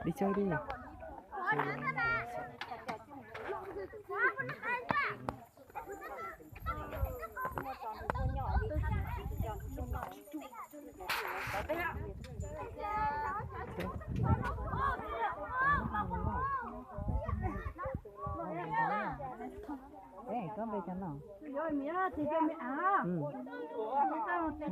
Đi chơi đi nhỉ? Ê, có bê cho nó. Ui, tsis muaj bê no. Ui, tsis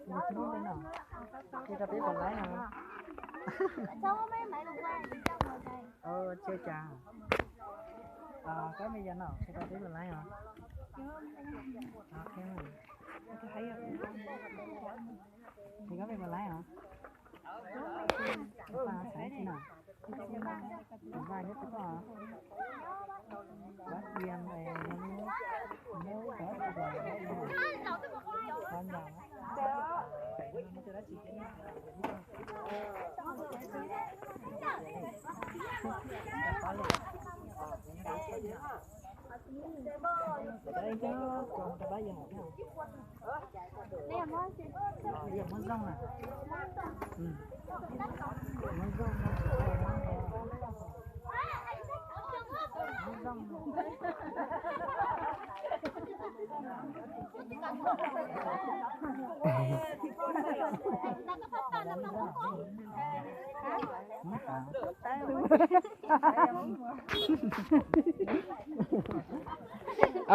muaj bê no. Ui, tsis muaj bê no. Ơ, chơi chà. Ờ, có bê cho nó, tsis muaj bê no. Ok. Thì có bê còn lái hả? Ba xài gì nào? Ba nhất có. Bác Diêm này, nó có cái gì đó. Con nào?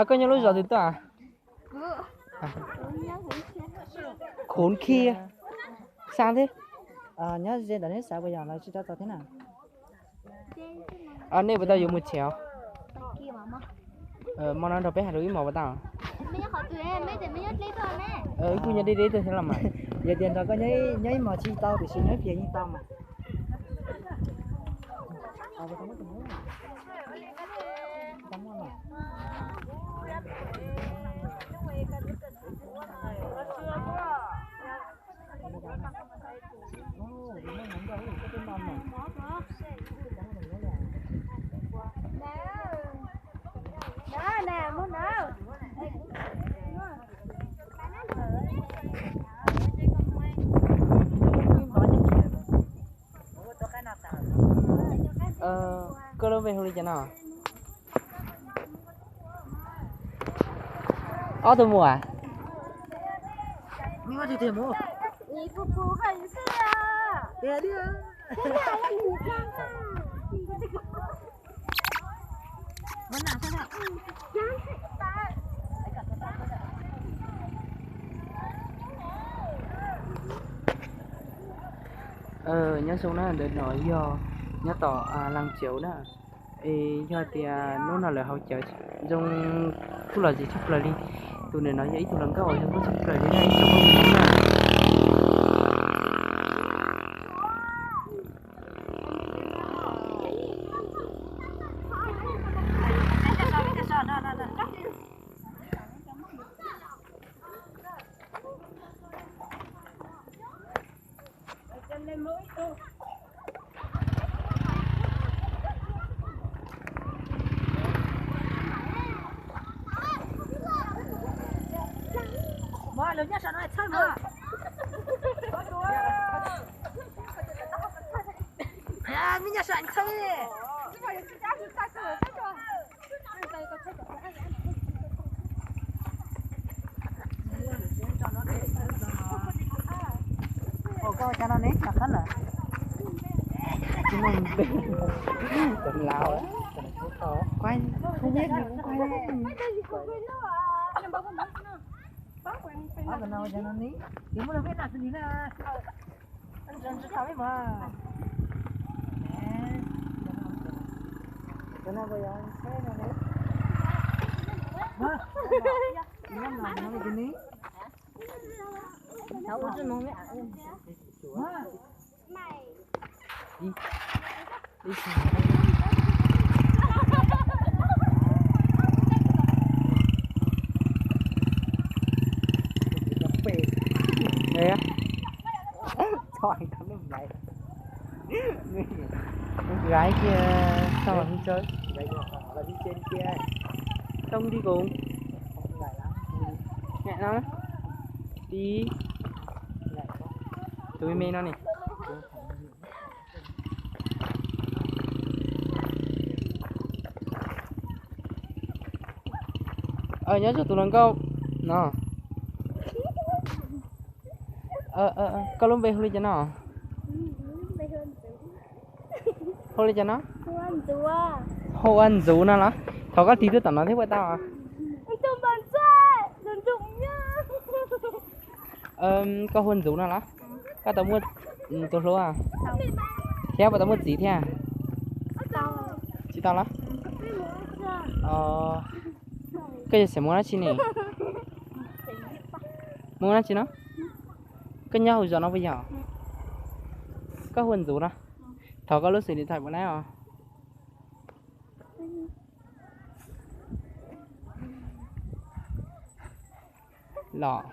Koj nyob lub zos twg tuaj? Khuv Khia. Xa thiab. Nyob ze ntawm neb xav puas yog los tsis tau txog thiab na? Nej puas tau yuav mus tsev? Hmo no nrog peb hais lus ib hmos puas tau? Wb kuj nyob deb deb tuaj thiab los mas. Yog tias nrog koj nyob ib hmos tsis tau tiam sis nyob ib pliag yeej tau mas. Koj lub npe hu li cas no? Ob tug mus. Nyob zoo na, ntawm no yog nyob tom Laas Cauv na. Es yog tias hnub no lawv haus cawv zoo kub los zis tshaj plaws li. Tus ntawm no yog ib tug hluas nkauj zoo nkauj tshaj plaws li na, ib tug hluas nkauj na. Mov lawv nyob saum no txhawj mov. Me nyob saum txhawj. Ua koj cov no ne, nov qab lawm. Tsis muaj npe. Cov laus, kuv nyiam kuv kuv. Ob tug no ua cov no ne, tsis muaj lub peb naj xwb nis na. Cov no puas yog tsheb no ne? Gái kia sao mà không chơi. Không đi cùng. Nhẹ nó. Đi. Tụi mày nó nè. Nyob zoo tus hluas nkauj no. Koj lub npe hu li cas no? Hu li cas no? Hu ua Ntxuv no los? Thov koj tig tuaj tom no thiab puas tau? Koj hu ua Ntxuv no los? Koj tau muaj tus hlub thiab puas tau muaj txiv thiab? Tsis tau los? Koj yog xeem Hmoob dab tsi ne? Hmoob dab tsi no? Koj nyob hauv zos no puas yog? Koj hu ua Ntxuv no. Thov koj lub xws li thaim puas laib os? Los.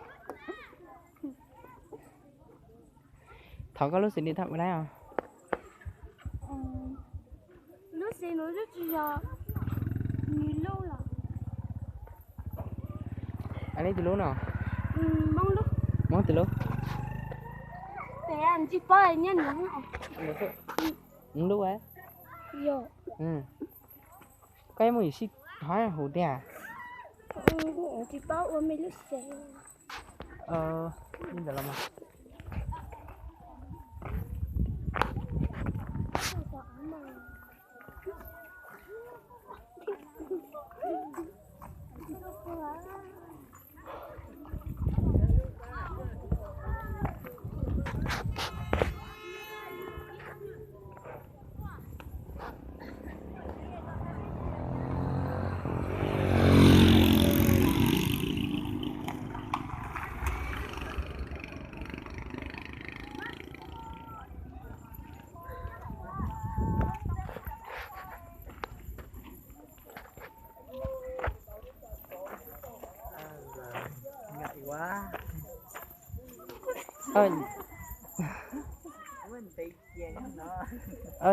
Thov koj lub xws li thaum ua laib os. Lub xws no lub tsis yog nws lub los. Li tus lub no? Hmoob tus lub? Tsis paub nyob nws. Hmoob lub. Koj yuav mus yuam sij hov huv tiag? Tsis paub ua me lub xws. Li ntawd los mas.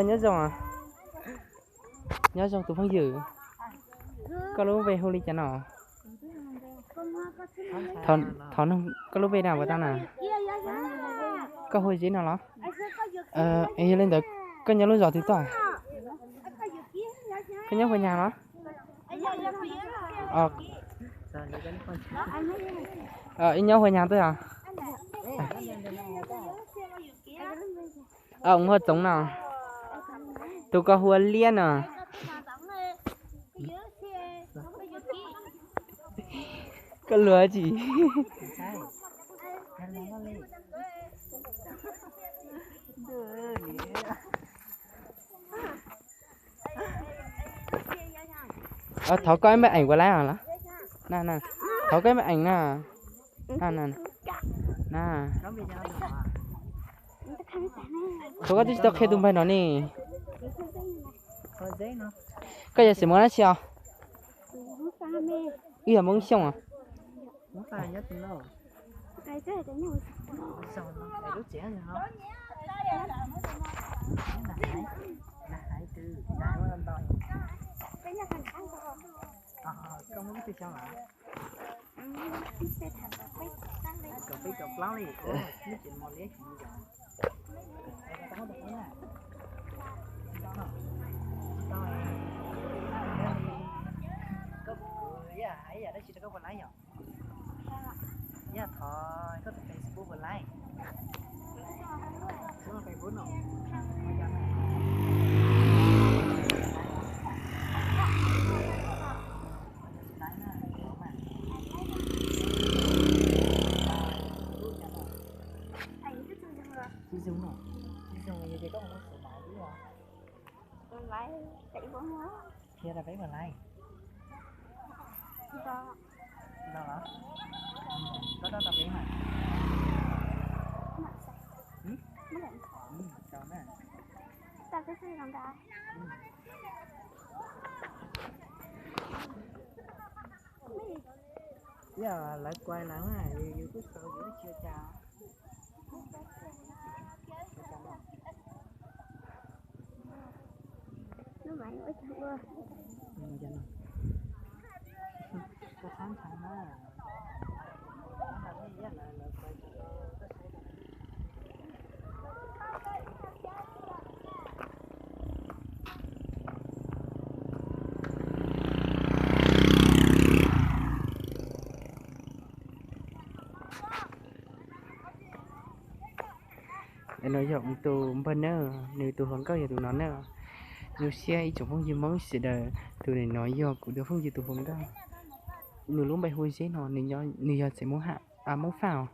Nyob zoo, nyob zoo tus phooj ywg, koj lub npe hu li cas no? Thov nug koj lub npe na puas tau na? Koj hu Zeb no los? Yog li ntawd koj nyob lub zos twg tuaj? Koj nyob Huas Nyas los? Ib nyob Huas Nyas tuaj os. Ua Txoov no. Tus ko hu ua Liab no. Koj luag tsis? Thov koj ib me eem puas laib os? Thov koj ib me eem na. Thov koj twb tsis tau qhia tus npawg no ne. Koj yog xeem Hmoob dab tsi os? Wb yog Hmoob Xyooj os. Yog thov koj tus Facebook puas laib? Tsis zoo no, tsis zoo yog tias koj mus xav maiv os. Qhia rau peb puas laib? No los? Koj rau peb mas. Tau na. Yog lawv kuai lawv mas yus kuj tau yus tsis ua cas. Koj txhob ntshai na. Yog lawv kuai tsis tau koj saib. No yog kuv tus npawg na, nws tus hluas nkauj yog tus no na. Zoo siab ib tsoom phooj ywg Hmoob sawv daws, tus no yog kuv tus phooj ywg tus hluas nkauj. Nws lub npe hu Zeb no, nws yog tsev Hmoob Ham, Hmoob Faj os.